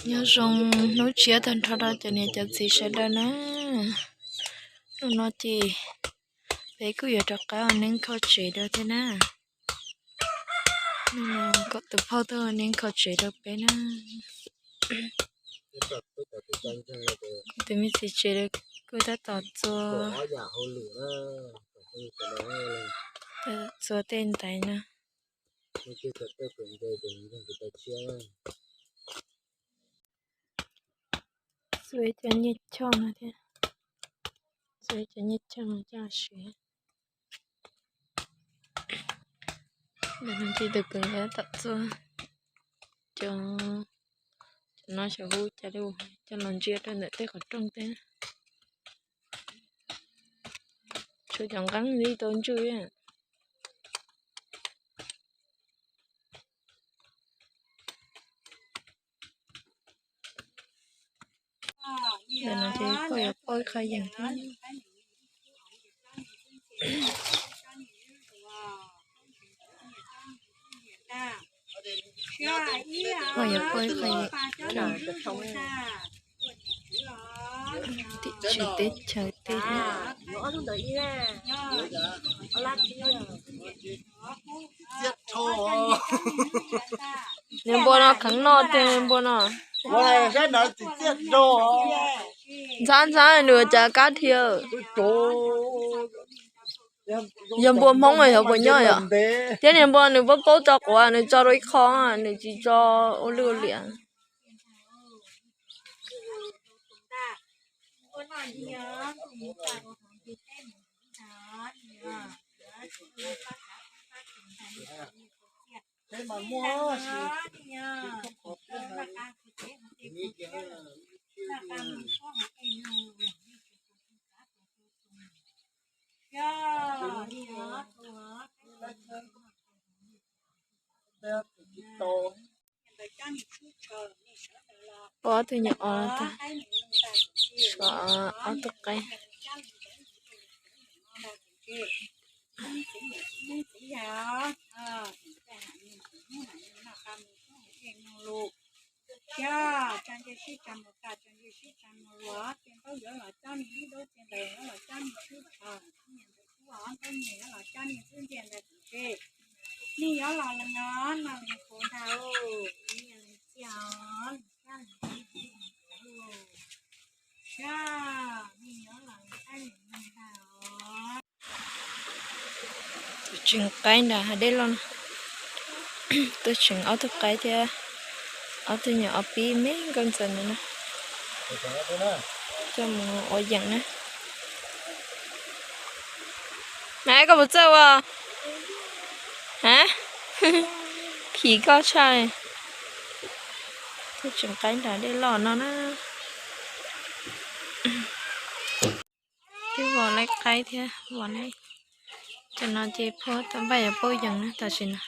Nyob zoo hnub tshiab tag nrho rau cov niam cov txiv sawv daws na. Hnub no ces peb kuj yuav rov qab ua neeb kho tsev rau thiab na. Hnub no kuv tus phauj tuaj ua neeb kho tsev rau peb na. Kuv tus me txiv tsev kuj tab tom txua, txua tej ntaiv na. Txua ib co nyiaj choj no thiab, txua ib co nyiaj choj no coj los siv. Ntawm no ces tus kwv tab tom txua cov, cov no xyov hu cas li, coj los ntsia rau ntawm tej qhov rooj tej. Tshuav cov nqeeb li tau ntswj. Ntawm no ces poj yuav poj ib qho yees thiab. Poj yuav poj ib qho yees rau tim tsev teb chaws tej thiab. Niag npua no kheev noj tiag niag npua no. Ntxhab ntxhab nws ua cas kab dhia. Yog npua Hmoob mas xyov puas nyob yom. Thiab niag npua nws paub paub tso quav nws tso rau ib qho, nws tsis tso ua lwj ua liam. Ua ob tug nyuam os, ob tug qaib. Tseem qaib nram hav dej loj no. Tuaj tseem ob tug qaib thiab ob tug nyuam os pib me nkauj ntxawm ntawd na. Coj mus ua yeem na. Mas koj puas txawj ua? Ha? Phim koj tshaj li. Tuaj tseem qaib nram dej loj no na. Twb vos laib qaib thiab vos laib. Cov no ces phua tau npaj yuav pauj yees na tam sim no.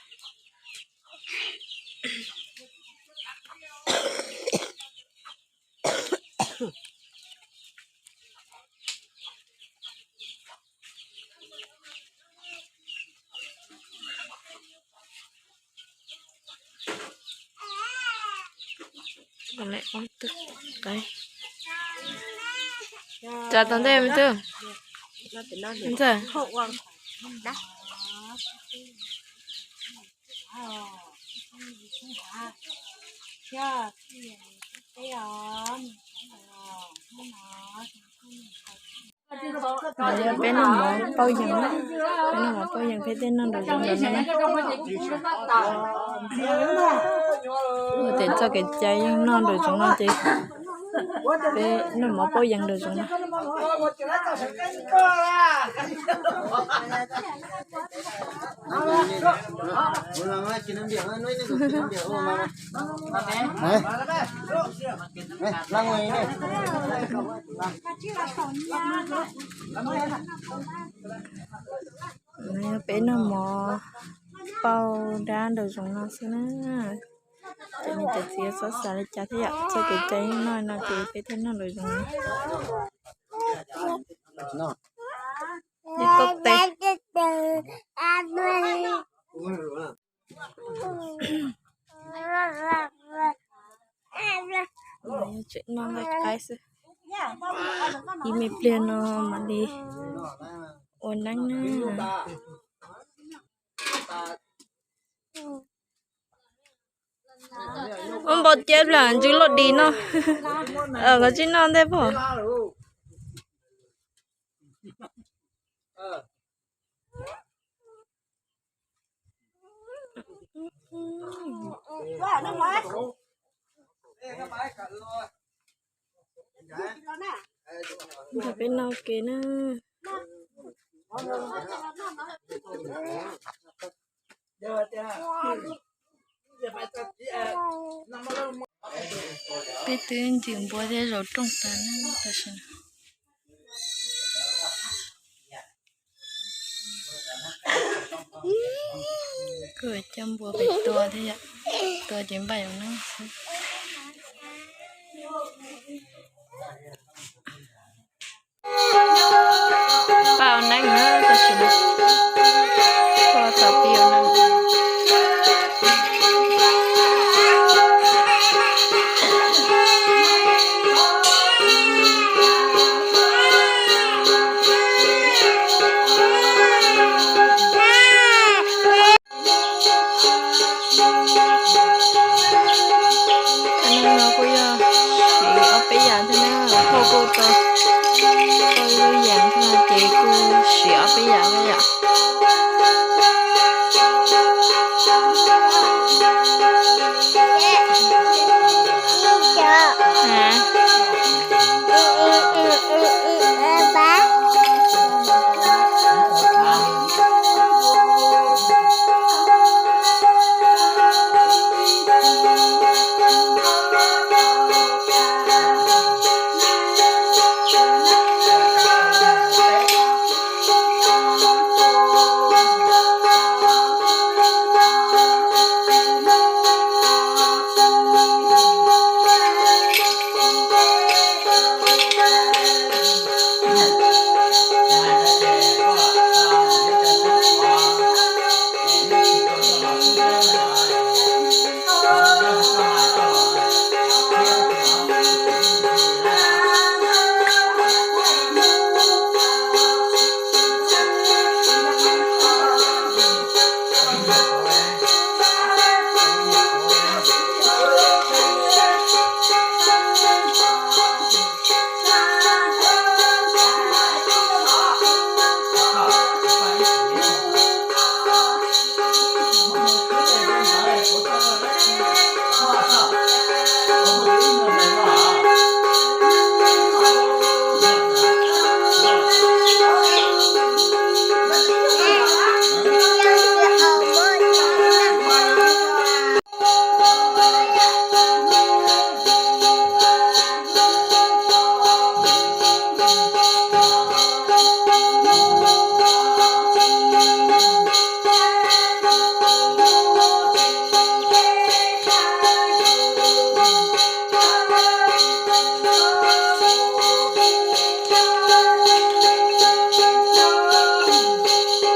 Tsa tau ntej me tub. Ntxawm. Peb noj mov pauj yees na, peb noj mov pauj yees peb tej noj nraum zoov ntawm no na. Ua tes txoj kev cai yeej noj nraum zoov no ces peb noj mov pauj yees nraum zoov no. Peb noj mov pauj dab nraum zoov no xwb na. Cov niam cov txiv xob xav li cas thiab yom, txoj kev cai yeej noj no ces peb thiaj noj nraum zoov no. Ib toj tes. Tseem noj nqaij qaib xwb. Ib me pliag no mam li ua neeb na. Ua npau ciab lam ntsws loj dis no. Koj tsis noj ntej pob. Nrog peb noj ke na. Peb twb ncws npua thiab zaum rooj tas na, tam sim no. Kuj coj npua pem tua thiab yom, tua ces npaj yuav noj xwb. Pab ua neeb na, tam sim no pab tom pib ua neeb. Cov neeg no kuj yog siv ob peb yam thiab na, thauj kuj tau, thauj ib lub yam thiab no ces kuj siv ob peb yam thiab yom.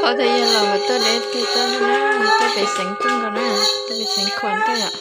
Qhov twg yog los mas tuaj deb tuaj tuaj na, tuaj pem xeev tuaj nkaus na, tuaj pem xeev Khuam tuaj yom.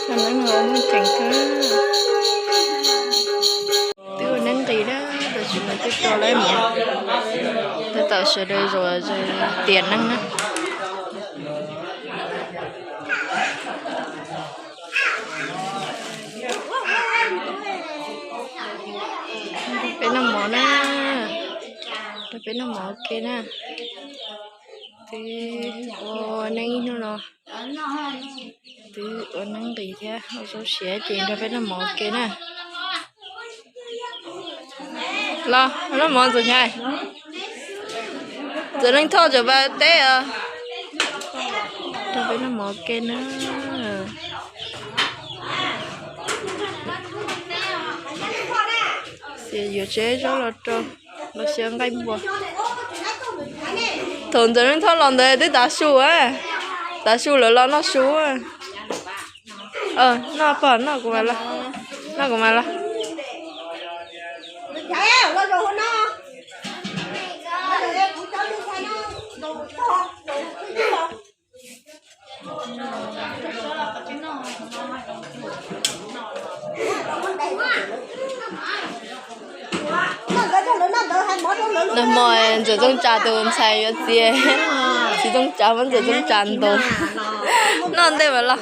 Cov neeb no muaj ceem kawg. Twb ua neeb nqis na, tam sim no twb rau lawm, tab tom sawv daws zuav tiam neej na. Peb noj mov na, peb noj mov ua ke na. Twb ua neeb ib hnub no, twb ua neeb nqis thiab ua zaub siav ces nrog peb noj mov ua ke na. Los noj mov Ntxawm Nchaiv, Ntxawm Leej Thoj cov pas teb os. Nrog peb noj mov ua ke na. Xiav yuav tsev zaub los rau, los xiav nqaij npua. Thaum Ntxawm Leej Thoj los ntawd twb tav su, tav su lawv los noj su. Noj pog, noj kuv mas los, noj kuv mas los. Nag hmo Ntxawm Txooj Tsa tus ntxhais yuav txiv, txiv Txooj Tsa muab Ntxawm Txooj Tsa ntaus. Noj ntej mas los.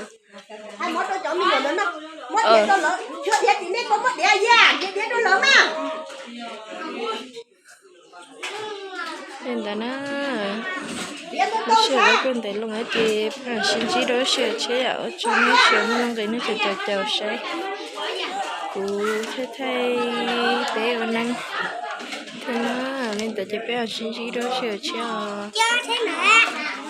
Li ntawd na, lub sij hawm dawb kuj ntev loo ces peb mam sib ntsib rau lub sij hawm tshiab yom. Ua tsaug nej ib tsoom mloog nqis nej tseem caum caum saib kuv thaij thaij peb ua neeb thiab na. Li ntawd ces peb mam sib ntsib rau lub sij hawm tshiab os.